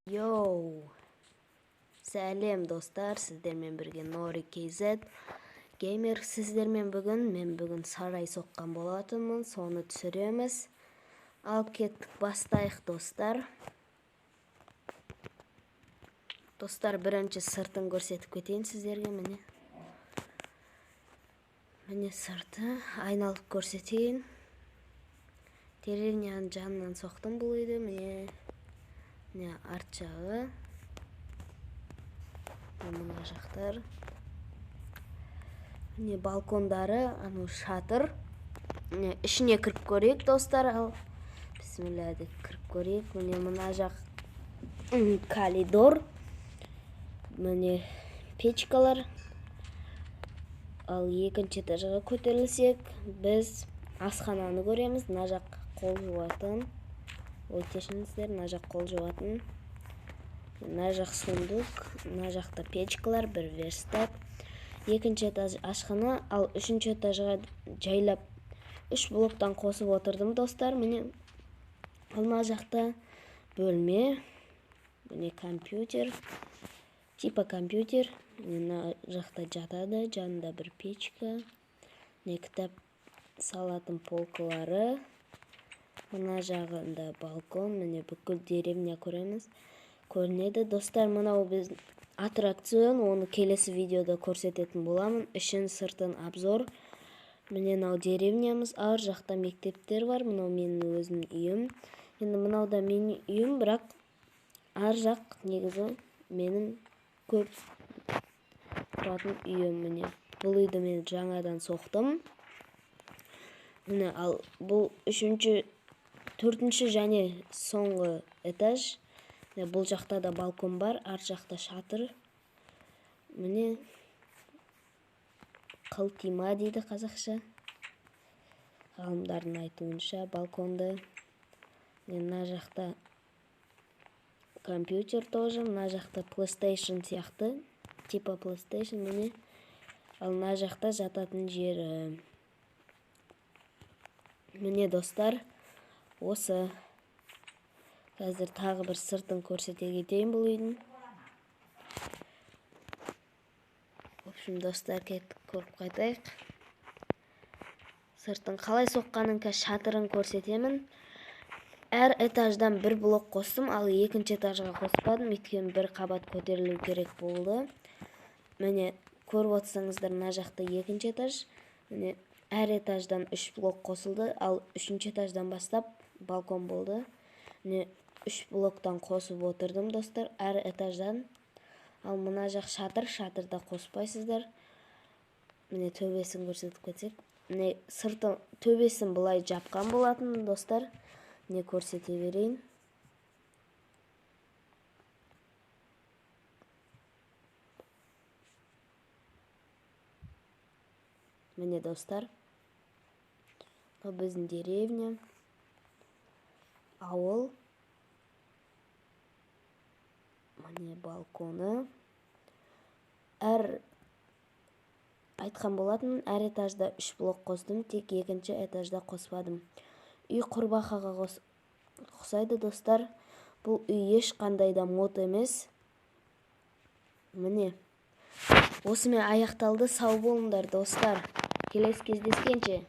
Йоу! Сәлем достар, сіздермен бірге Nori KZ Gamer. Сіздермен бүгін, мен бүгін сарай соққан болатынмын, соны түсіреміз. Ал кеттік, бастайық достар. Достар, бірінші сыртын көрсетіп кетейін сіздерге, міне. Міне сырты, айналып көрсетейін. Деревняның жанынан соқтым бұл үйді, міне. Міне арт жағы. Мына жақтар. Міне балкондары, анау шатыр. Міне ішіне кіріп көрейік достар. Ал бисмилля деп кіріп көрейік. Міне мына жақ коридор. Міне печкалар. Ал екінші этажға көтерілсек, біз асхананы көреміз. Мына жақ қол жуатын. Ой, кешіріңіздер, мына жақ қол жуатын. Мына жақ сундук, мына жақта печкалар, бір верстак. Екінші этаж ашхана, ал үшінші этажға жайлап 3 блоктан қосып отырдым достар. Міне ал мына жақта бөлме, міне компьютер, типа компьютер. Мына жақта жатады, жанында бір печка, міне кітап салатын полкалары. Мына жағында балкон, міне бүкіл деревня көреміз. Көрінеді достар, мынау біз аттракцион, оны келесі видеода көрсететін боламын. Ішін, сыртын обзор. Міне мынау деревнямыз, ар жақта мектептер бар. Мынау менің өзімнің үйім. Енді мынау да менің үйім, бірақ ар жақ негізі менің көп тұратын үйім. Міне бұл үйді мен жаңадан соқтым. Міне ал бұл үшінші, төртінші және соңғы этаж. Міне бұл жақта да балкон бар, ар жақта шатыр. Міне қылтима дейді қазақша. Ғалымдардың айтуынша балконды. Міне мына жақта компьютер тоже, мына жақта PlayStation сияқты, типа PlayStation міне. Ал мына жақта жататын жері. Міне достар, осы. Қазір тағы бір сыртын көрсете кетейін бұл үйдің. В общем, достар, кеттік көріп қайтайық. Сыртын қалай соққанын, қазір шатырын көрсетемін. Әр этаждан бір блок қостым, ал екінші этажға қоспадым, өйткені бір қабат көтерілу керек болды. Міне көріп отырсаңыздар, мына жақта екінші этаж. Міне әр этаждан 3 блок қосылды, ал үшінші этаждан бастап балкон болды. Міне 3 блоктан қосып отырдым достар, әр этаждан. Ал мына жақ шатыр, шатырда қоспайсыздар. Міне төбесін көрсетіп кетсек. Міне сырты, төбесін былай жапқан болатын достар. Міне көрсете берейін. Міне достар, бұл біздің деревня, ауыл. Міне балконы. Әр айтқан болатын, әр этажда 3 блок қостым, тек екінші этажда қоспадым. Үй құрбақаға ұқсайды достар. Бұл үй ешқандай да мод емес. Міне осымен аяқталды. Сау болыңдар достар. Келесі кездескенше.